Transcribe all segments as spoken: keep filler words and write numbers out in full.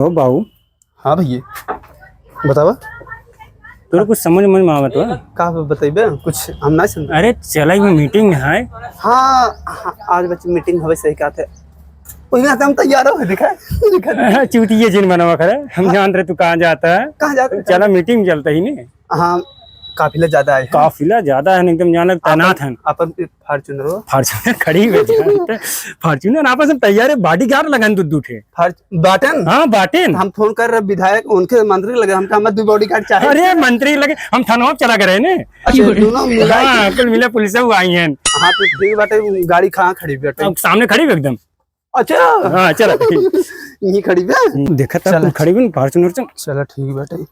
ओ बाबू। हाँ भैया, बतावा। तोर कुछ समझ, समझ में आवत बा? का बतइबे? कुछ हम ना समझ। अरे, चला, एगो meeting है। हाँ, हाँ, आज बच्चे meeting हवे, सही कहत है। वही ना हम तैयार हो, दिखा, दिखा। चूतिया जिन बनवा करे, हम हाँ। जान रहे तू कहाँ जाता है। कहाँ जाता है? चला, meeting चलता ही नहीं। हाँ, काफिला ज्यादा है। काफिला ज्यादा है, एकदम जान लग तैनात अपन, है। अपन Fortuner हो। Fortuner खड़ी हुई है। Fortuner आपस में तैयार है, bodyguard लगन दू, दू ठे। Fortu-, बाटन? हाँ, बाटेन। हम फोन कर रहे विधायक, उनके मंत्री लगे, हमका हमारे दो bodyguard चाहे। अरे, मंत्री लगे, हम थाना चला गए रहे ने। अच्छा, दोनों मिला के? हाँ, कुल मिला पुलिस वो आई हैं। हाँ, तो ठीक बाटे, गाड़ी कहाँ खड़ी बाटे? अब सामने खड़ी बा एकदम। अच्छा। हाँ, चला। यहीं खड़ी बा? देखा था, चला। कुल खड़ी बा, Fortuner से। चला, ठीक बाटे।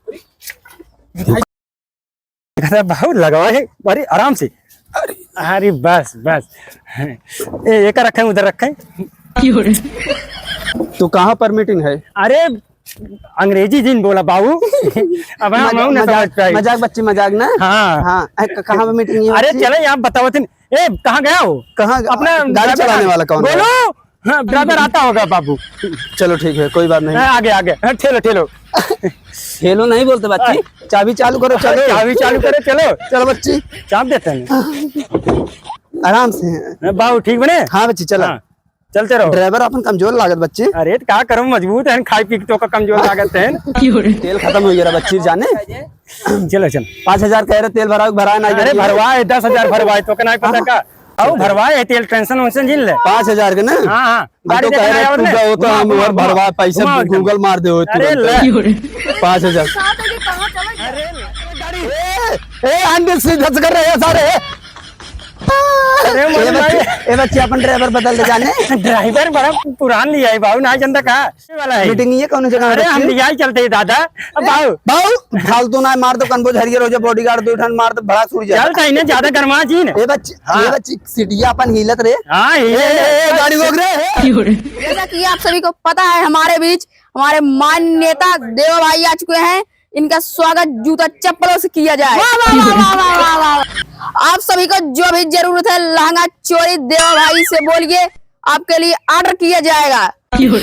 अरे बाबू, लगवा है, अरे आराम से। अरे, अरे बस, बस। ए, एक रखें, उधर रखें। तो कहाँ पर meeting है? अरे, अंग्रेजी जिन बोला बाबू। अब हम मजा-, ना मजाक, समझ पाए। मजाक बच्ची, मजाक ना? हाँ। हाँ, ए, क-, कहाँ पर meeting है अरे बच्ची? चले, आप बताओ थिन। ए, कहाँ गया हो? कहाँ? अपना गाड़ी driver चलाने आ-, वाला कौन है? बोलो। हाँ, driver आता होगा बाबू। चलो ठीक है, कोई बात नहीं। हाँ, आगे, आगे। हाँ, ठेलो, ठेलो। ठेलो नहीं बोलते बच्ची, हाँ। चाबी चालू करो, चलो। चाबी चालू करो, चलो। चलो बच्ची। चाप देते हैं। आराम से। हाँ, बाबू, ठीक बने? हाँ बच्ची, चलो। हाँ, चलते रहो। Driver अपन कमजोर लागत बच्ची। अरे, तो का करूँ, मजबूत है, खाई पी के तो का कमजोर लागत है। तेल खतम हो गया बच्ची जाने। चलो, चलो। पाँच हजार कह रहे, तेल भराओ, भराए ना अरे, भरवाए, दस हजार भरवाए, तो का नहीं पता का? आओ, भरवाए है तेल, tension वेंशन जिन ले। पाँच हजार के ना? हाँ, हाँ, हम गाड़ी तो कह रहे, तू और गए हो तो हम और भरवा, पैसा घुमाओ एकदम। Google मार दे हो अरे, तुरंत। ले। पाँच हजार। अरे, गाड़ी। ए, ए, आंधी सीधा से कर रहे हैं सारे। अरे, ए, मोहन बच्चे, भाई। ए, बच्चे, अपन driver बदल दे जाने। Driver बड़ा पुरान लिया है बाबू, ना जनता का। वाला है। Meeting ये कौन जगह अरे, हम रखी है? लिया ही चलते ही दादा। अब ए, बाऊ। बाऊ, फालतू ना मार दो, कनबो झरियर हो जाए, bodyguard दो ठन मार दो, भड़ा छूट जाए। चल, तही ने ज्यादा गरमा जी ने। ए बच्ची, हाँ। ए बच्ची, सीटिया अपन हिलत रे। हाँ, हिलत ए, रे। ए, ए, गाड़ी रोक रे, ए। जैसा कि आप सभी को पता है, हमारे बीच हमारे माननीय नेता देवा भाई आ चुके हैं। इनका स्वागत जूता चप्पलों से किया जाए। वाह, वाह, वाह। आप सभी को जो भी जरूरत है लहंगा चोरी, देवा भाई से बोलिए, आपके लिए order किया जाएगा। देवा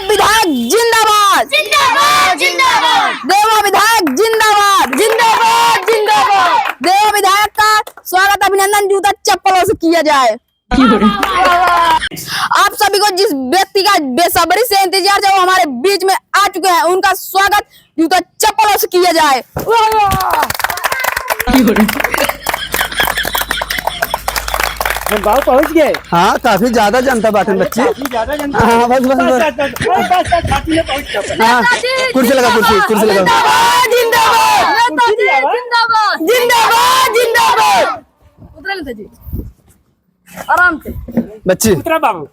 विधायक जिंदाबाद। जिंदाबाद, जिंदाबाद। देवा विधायक जिंदाबाद। जिंदाबाद, जिंदाबाद। देवा विधायक का स्वागत अभिनंदन जूता चप्पलों से किया जाए। आप सभी को जिस व्यक्ति का बेसब्री से इंतजार था, वो हमारे बीच में आ चुके हैं। उनका स्वागत जूता चप्पलों से किया जाए। हम बाबू पहुंच गए। हाँ, काफी ज्यादा जनता बाटे अरे, बच्ची। काफी ज्यादा जनता। हाँ, बस, बस, बस, बस। बस, बस, बस, बस, छाती में पहुंच गया। हाँ, नेताजी कुर्सी लगा, कुर्सी, कुर्सी लगा। जिंदाबाद, जिंदाबाद। नेताजी जिंदाबाद। जिंदाबाद, जिंदाबाद। उतरे नेताजी। आराम से। बच्ची। उतरा बाबू।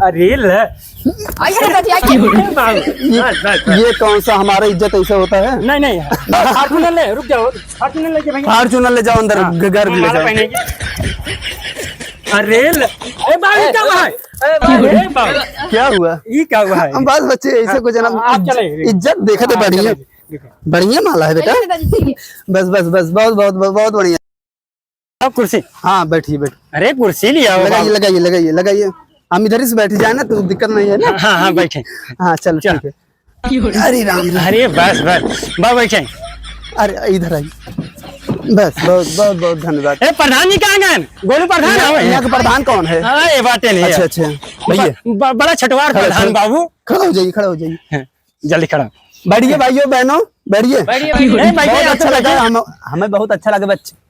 अरे ले। आइए नेताजी, आइए। बाबू। ये, बस, बस, बस। ये कौन सा हमारा इज्जत ऐसा होता है? नहीं, नहीं। Fortuner ले, रुक जाओ। Fortuner लेके भैया। Fortuner ले जाओ अंदर, हाँ, ग-, घर हम ले माला जाओ। पहनेंगे। अरे ले। ए बाबू, ये क्या हुआ है? ए बाबू, ए बाबू। क्या हुआ? ये क्या हुआ है? हम बस बच्चे ऐसे हाँ, कुछ ना, आप चले। इज्जत देखे तो हाँ, बढ़िया। चले, देखो। बढ़िया माला है बेटा। आइए नेताजी, ठीक है। बस, बस, बस, बहुत, बहुत, बहुत, बहुत बढ़िया। अब कुर्सी। हाँ, बैठिए, बैठिए। अरे, कुर्सी लिया हो लगाइए, बाबू। लगाइए, लगाइए, लगाइए। हम इधर ही से बैठ जाए ना, तो दिक्कत नहीं है ना? हाँ, हाँ, बैठे। हाँ, चलो, चलो। ठीक है। अरे राम, राम। अरे, बस, बस, बस, बैठे। अरे, इधर आइए। बस, बहुत, बहुत, बहुत धन्यवाद। ए, प्रधान जी कहाँ गए? गोलू प्रधान यहाँ, आवे हैं। यहाँ के प्रधान कौन है? हाँ, ये बातें नहीं है। अच्छा, अच्छा। भैया। ब-, ब-, बड़ा छटवार खड़ा, प्रधान खड़ा। बाबू। खड़ा हो जाइए, खड़ा हो जाइए। हाँ, जल्दी खड़ा। बैठिए भाइयों, बहनों, बैठिए। बैठिए, बैठिए। ए, बैठिए, बहुत आप अच्छा तो लगा, बैठिए। हम, हमें बहुत अच्छा लगा बच्चे।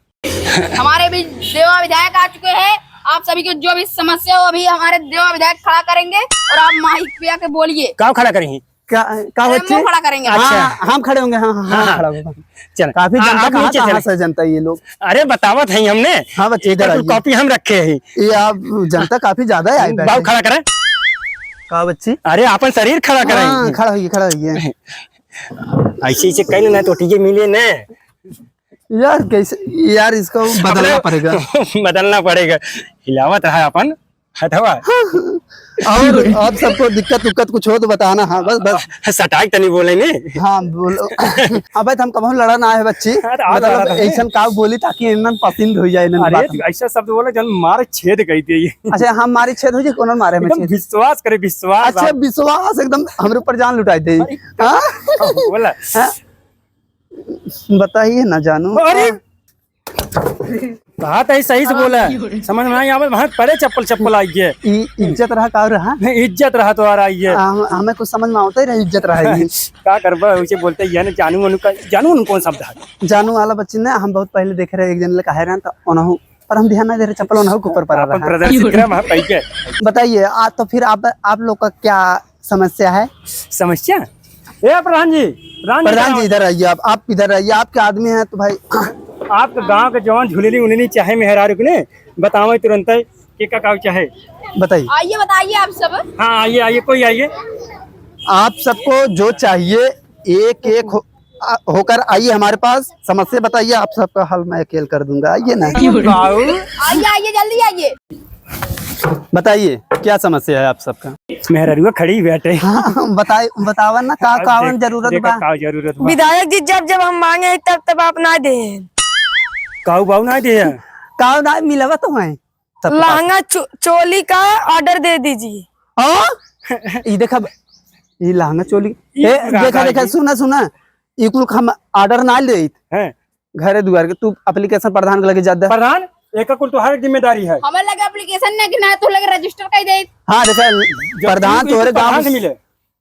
हमारे बीच देवा विधायक आ चुके हैं। आप सभी को जो भी समस्या हो, अभी हमारे देवा विधायक खड़ा करेंगे और आप माइक पे आके बोलिए। का खड़ा करेंगे? का, का अरे, बच्चे? मुंह खड़ा करेंगे। अच्छा। हाँ, हम खड़े होंगे, हाँ, हाँ, हाँ, हाँ। खड़ा होंगे। चल। काफी हाँ, जनता आप कहाँ, नीचे कहाँ चले। से जनता ये लोग? अरे, बतावत है हमने। हाँ, बच्चे, इधर एक आइए। Copy हम रखे हैं। ये आप जनता काफी ज्यादा है, आई बैठे। बाबू खड़ा करें। का बच्ची? अरे, आपन शरीर खड़ा करें। हाँ, खड़ा होइए, खड़ा होइए। ऐसे, ऐसे कह लेना तो टीके मिले ने। यार, कैसे यार, इसको बदलना अपने पड़ेगा। बदलना पड़ेगा। हिलावत रहा अपन हथवा। और आप सबको दिक्कत उक्कत कुछ हो तो बताना। हाँ, बस, बस। सटाक तनी बोले ने। हाँ, बोलो। अबे, तो हम कबहूँ लड़ा ना है, बच्ची। अरे, आ मतलब, रहा था। ऐसन का बोली ताकि इनन पसंद हो जाए, इनन अरे, बात। ऐसा शब्द बोला, जन मारे छेद कई दे। अच्छा, हम मारे छेद हो जाए, कौन मारे में एकदम छेद? विश्वास करे, विश्वास अच्छा, आप। विश्वास एकदम हमरे ऊपर जान लुटाई दे। अरे, हाँ? बोला। हाँ? बताइए ना जानू। अरे! हाँ। बात है, सही से बोला। समझ में नहीं आवत, वहाँ पड़े चप्पल, चप्पल आई है। इ-, इज्जत रहा का रहा? नहीं, इज्जत रहा तो आ रहा है। हम, हमें कुछ समझ में आवत ही रहा, इज्जत रहा है। का करबा, उसे बोलते ही है ना, जानू वानू का, जानू वानू कौन शब्द है? जानू वाला बच्ची ने हम बहुत पहले देखे रहे, एक जन लड़का है रहा, तो उन्हों पर हम ध्यान नहीं दे रहे, चप्पल उन्हों के ऊपर पड़ा अपन रहा। प्रदर्शित करे, वहाँ पै के। बताइए, आ, तो फिर आप, आप लोग का क्या समस्या है? समस्या? ए प्रधान जी, प्रधान जी, प्रधान जी, इधर आइए, आप, आप इधर आइए, आपके आदमी हैं तो भाई। आपके गाँव के जवान झुलनी उलनी चाहे मेहरारू के ने बतावे तुरंत के का का चाहे। बताइए। आइए, बताइए आप सब। हाँ, आइए, आइए, कोई आइए। आप सबको जो चाहिए, एक एक हो, आ, होकर आइए हमारे पास, समस्या बताइए, आप सबका हल मैं अकेल कर दूंगा। आइए ना। बाऊ। आइए, आइए, जल्दी आइए। बताइए, क्या समस्या है आप सबका? मेहररुआ खड़ी बैठे। हाँ, बताए, बतावा ना, का, अब कावन देख, जरूरत देखा बा? का जरूरत बा? विधायक जी, जब जब हम मांगे हैं, तब तब आप ना दे। काऊ बाऊ ना दे? काऊ ना मिलवा तो है। सब लहंगा चो-, चोली का order दे दीजिए। हाँ? ई देखा, ई लहंगा चोली। ई ए, पुराना देखा, देखा, जी। सुना, सुना। ई कुल हम order ना लेइत। हैं। घरे दुआर के, तू application प्रधान के लगे जा दे। प्रधान, एका कुल तोहार जिम्मेदारी है। हमारे लगे application ना कि ना तू लगे register कर दे। हाँ, देखा, जब प्रधान तू, तू तोहरे गाँव प्रधान से मिले।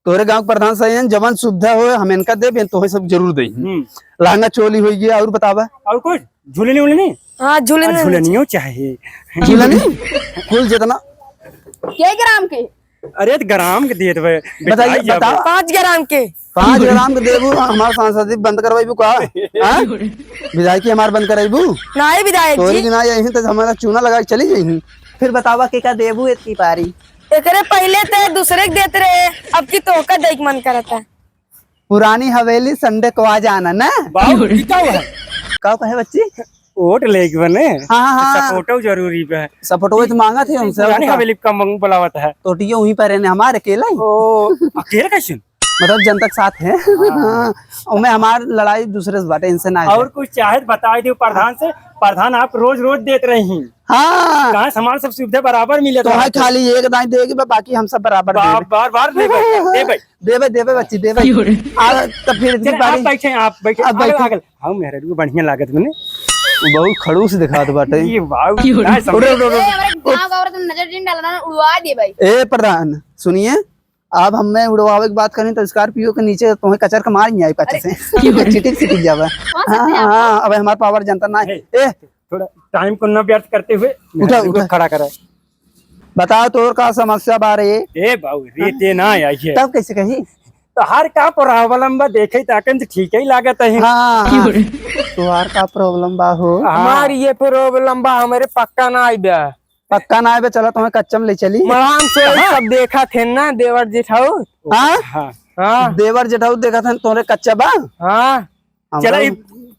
तोहरे गाँव के प्रधान सही हैं, जवन सुविधा होए, हम इनका देबे, तोहे सब जरूर देई। हम्म। लहंगा चोली होई गया, और बतावा? और कुछ? झुलनी उलनी? हाँ, झुलनी हाँ, उलनी। झुलनियो चाहे। झुलनी? कुल जितना। के ग्राम के? अरे, तो ग्राम के दिए तो भाई, बताइए, बेचाई जाबे। बताओ। पाँच ग्राम के। पाँच ग्राम के देबू, हमार सांसदी बंद करवाइबू का? हाँ? विधायकी हमार बंद कराइबू? नहीं, विधायक तोरी जी। की ना यही तो हमारा चूना लगा के चली गई। फिर बतावा के का देबू इतनी पारी? एकरे पहिले ते दूसरे के देत रहे, अब की तोहका देख मन करता। पुरानी हवेली Sunday को आ जाना ना। बाबू, ई का हुआ? का कहे बच्ची? वोट लेके बने। हाँ, हाँ, हाँ। Support जरूरी बा। Support तो मांगा थे हमसे, पुरानी और का? हवेली का मंग बुलावत है। टोटियो वहीं पर रहने, हमारे अकेला ही। ओ, अकेले कैसे? मतलब जनता के साथ है। हाँ। हाँ। और मैं हमार लड़ाई दूसरे से बाटे, इनसे ना है। और कुछ चाहे तो बताई दे प्रधान से, प्रधान आप रोज रोज देत रही। हाँ। कहाँ से हमारे सब सुविधा बराबर मिले तो था है आपको। खाली एक दाई देगी बा, बाकी हम सब बराबर बा-, देबे। बार, बार दे भाई, दे भाई। देबे, देबे बच्ची, देबे। क्यों रे? आ, तब फिर चल, इतनी बारी आप बैठे, आप बैठे। अब आगल, बैठे। आगल। हाँ, मेहररुआ बढ़िया लागत मने। वो बहुत खड़ूस दिखात बाटे। ये वाह, क्यों रे? क्या समझ उठो, उठो, उठो। ए, हमारे गाँव का औरत में नजर जिन डालना ना, उड़वा दे भाई। ए प्रधान, सुनिए, अब हमें उड़वावे की बात करें तो Scorpio के नीचे तुम्हें कचर के मार नहीं आई पाछे अरे। से। क्यों रे? चिटिक सिटिक जावे। कौन सा हाँ, थे आप? हाँ, अब हमारे power जनता ना है। ए, ए, थोड़ा time को न व्यर्थ करते हुए उठा, मेहररुआ उठा। खड़ा करा। बताओ तोर का समस्या बा रे? ए बाबू, रे हाँ? ते ना आई है। तब कैसे कही? तोहार का problem बा, देखे ताकन तो ठीक ही लागत है। हाँ, क्यों हाँ। रे? तोहार का problem बा हो? हाँ। हमार ये problem बा, हमारे पक्का ना आई बा। पक्का ना आवे, चलो तुम्हें कच्चा में ले चली। मड़ाम से हाँ। सब देखा थे ना, देवर जेठाऊ। हाँ? हाँ। हाँ। देवर जेठाऊ देखा थे, तोरे कच्चा बा? हाँ। हम चला, लोग ई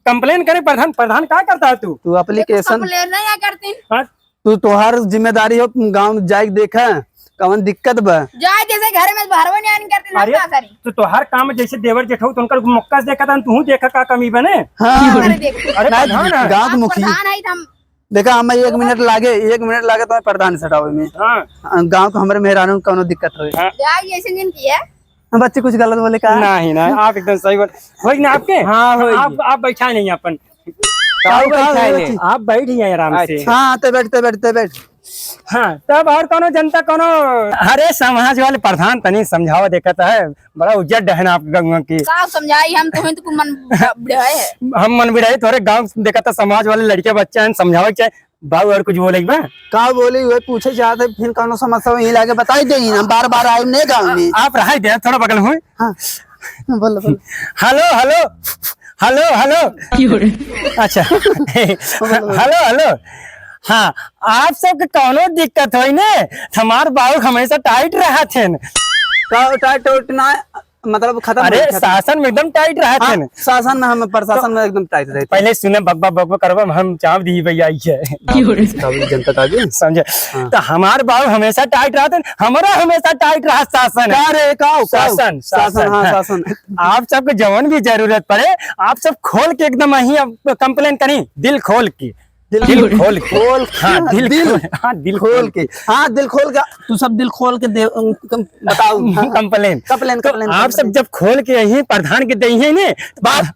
complain करे प्रधान, प्रधान का करता है तू? तू application complain नहीं करती। हाँ? तू तोहार जिम्मेदारी हो, गाँव में जाके देखा, कवन दिक्कत बा। जाए जैसे घर में बहरवा नहीं आने करते ना, अरे, का करी? तो तोहार काम जैसे देवर जेठाऊ, तो उनकर मौका से देखा था, तू देखा का कमी बने? हाँ। अरे देख। अरे ना, प्रधान है। गाँव के आप मुखिया। प्रधान है, हम देखा, हमें एक मिनट लागे, एक मिनट लागे तो प्रधान से हटावे में। हाँ। हाँ, गाँव के हमरे मेहरारू में कौनो दिक्कत होए। हाँ। जाए जैसे जिन किया। हाँ, बच्चे कुछ गलत बोले का? नहीं, नहीं, आप एकदम सही बोल। होई ना आपके? हाँ, होई। आप, आप बैठा नहीं अपन। का आप बैठा बैठा है नहीं। बच्चे? आप बैठ ही जाए आराम से। अच्छा। हाँ, ते बैठ, ते बैठ, ते बैठ। हाँ, तब और कौनो जनता कौनो? अरे, समाज वाले प्रधान तनी समझावा देखत है, बड़ा उज्जट है ना आप गंगा की। का समझाई हम, तुम्हें तो कुल मन ब-, बढ़ाए है। हम मन बढ़ाए, थोड़े गाँव देखत है, समाज वाले लड़के बच्चे हैं, समझावे के चाहे। बाबू और कुछ बोले के बा? का बोली, वही पूछे चाहत है, फिर कौनो समस्या वहीं लागे बताई दे, हम बार बार आए नहीं गाँव में। आप रहाई दे, थोड़ा बगल हुए। हाँ, बोलो, बोलो। हेलो, हेलो, हेलो, हेलो। क्यों रे? अच्छा। बोलो, बोलो। हेलो, हेलो। हाँ, आप सबके कौनो दिक्कत होई ने, हमार बाबू हमेशा tight रहत हैं। का tight उट ना, मतलब खत्म अरे, हो गया, खत्म। शासन में एकदम टाइट रहत हाँ, है ना। शासन में हम, प्रशासन तो में एकदम टाइट रहते हैं। पहले सुने, बकबक बकबक करबा, हम चाप दी भैया, आई है। बाबू, जनता का भी। समझे? हाँ। तो हमार बाबू हमेशा टाइट रहत है, हमारा हमेशा टाइट रहा शासन। का रे, का हो, का हो? शासन, शासन, शासन, हाँ, हाँ। शासन। आप सबके जवन भी जरूरत पड़े, आप सब खोल के एकदम अहीं अब complain करी, दिल खोल के। दिल दिल खोल के। खोल के, हाँ, हाँ, दिल दिल खोल, हाँ, दिल खोल खोल के। के। हाँ, दिल खोल के। तू सब दिल खोल के दे, अम, कम, बताओ। हाँ, हाँ। Complain। Complain, तो complain, आप सब complain। जब खोल के यही प्रधान के दे हैं ने, तो बात,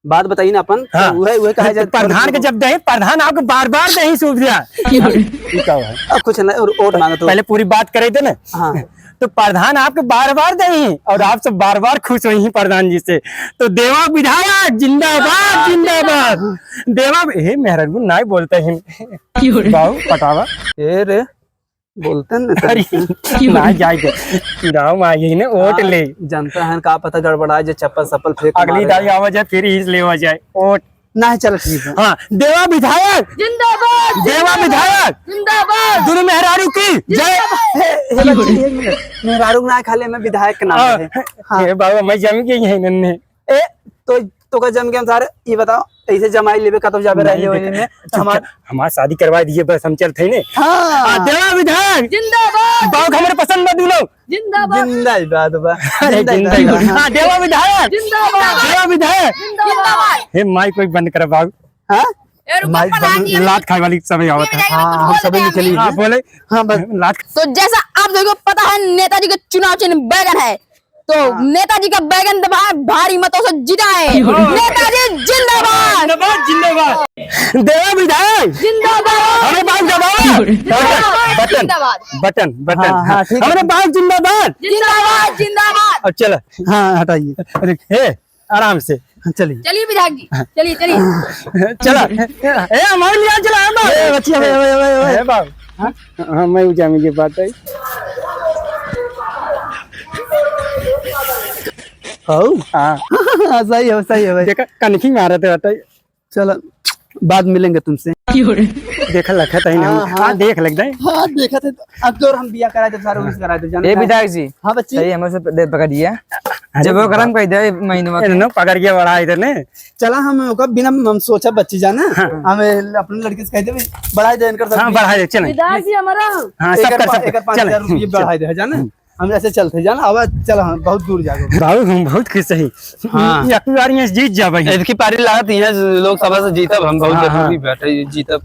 बात बताई ना अपन, हाँ। तो उहे, उहे कहा तो जाए, प्रधान के जब दे, प्रधान आपको बार-बार दे ही सुविधा। ये का है? अब कुछ नहीं, और वोट मांगो तो। पहले पूरी बात करे दे ना। हाँ। तो प्रधान आपके बार-बार दे ही, और आप सब बार-बार खुश होई ही प्रधान जी से। तो देवा विधायक जिंदाबाद, जिंदाबाद। देवा, हे मेहरगुन नाई बोलते हैं। बाबू पटावा। ए रे, बोलते हैं ना अरे, तरीके। ना जाए दे। चुनाव में आई है ना, वोट हाँ, ले। जनता है, का पता गड़बड़ा जाए, चप्पल सप्पल फेंक अगली मारे। दाई आवा जाए, फिर इस लेवा जाए, वोट। ना, चलो ठीक है। हाँ, देवा विधायक। जिंदाबाद, देवा जिंदाबाद, विधायक। जिंदाबाद। दोनों मेहरारू की जय। जिंदाबाद। हे, हे बच्ची, एक मिनट। मेहरारू ना खाली में विधायक के नाम हाँ, है। हाँ। हे बाबा, मैं जम गई है नन्हे। ए, तो, तो का जम गया सारे? ये बताओ, ऐसे जमाई लेबे का तो जाबे नहीं, रहे हो देख, इनमें। चुप, हमार चुप, हमार शादी करवा दिए, बस हम चलते हैं ने। हाँ। आ, देवा विधायक। जिंदाबाद। बाबू हमारे पसंद बा दूनो। जिंदाबाद। जिंदाबाद बा। अरे, जिंदाबाद। जिंदाबाद। हाँ, देवा विधायक। जिंदाबाद। देवा विधायक। जिंदाबाद। हे माइक वाइक बंद कर बाबू। हाँ? ए, रुको, माइक पढ़ा बंद। दिया। लात खाए वाली समय आवत है। हाँ, हम सभी निकली। हाँ, बोले। हाँ, बस। लात तो जैसा आप सभी को पता है, नेताजी का चुनाव चिन्ह बैगन है, तो हाँ। नेताजी का बैगन दबा भारी मतों से जिताए। नेताजी जिंदाबाद। जिंदाबाद, जिंदाबाद। देवा विधायक। जिंदाबाद। हमारे पास दबाओ। जिंदाबाद, बटन, जिंदाबाद। बटन, बटन। हाँ, हाँ, ठीक है। हमारे पास जिंदाबाद। जिंदाबाद, जिंदाबाद। अब चलो। हाँ, हटाइए। अरे, हे, आराम से। हाँ, चलिए। चलिए विधायक जी, हाँ। चलिए, चलिए। चला। ए, हमारे लिए चला, हम ए, बच्ची, अबे, अबे, अबे, अबे। ए, बाबू। हाँ? हाँ, मैं उजा में ये बात है। हऊ? हाँ। हाँ, सही है, सही है भाई। देखा, कनखी मारत है, बताइए। चलो, बाद मिलेंगे तुमसे। देखा लखत है ना। हाँ, हाँ। हाँ, देख लग जाए। हाँ, देखा थे तो। अब तो हम बिया कराए थे, सारे उनसे कराए थे, जाने ए का? विधायक जी, हाँ, बच्ची। सही, हमें से दे पकड़ दिया। अरे जब वो बाप। गरम कर दे, महीनवा ए, के। नो, पकड़ के बढ़ा इधर ने। चला, हम ओका बिना हम सोचा बच्ची जाना। हाँ। हमें अपने लड़के से कह दे, बढ़ा दे इनकर सब हाँ, बिया। बढ़ा दे, चल। विधायक जी हमारा। हाँ, सब एकर कर, पा-, सब कर। एकर पाँच हजार रुपये बढ़ा दे, है जाना? हम्म। हम ऐसे चलते जाना, अब चल, हम बहुत दूर जाबो। बाबू, हम बहुत खुश हई। हाँ। ये अबकी बार यहाँ जीत जाबे। अबकी पारी लागत यहाँ लोकसभा से जीतब हम, बहुत हाँ, जरूरी हाँ। बाटे, ये जीतब।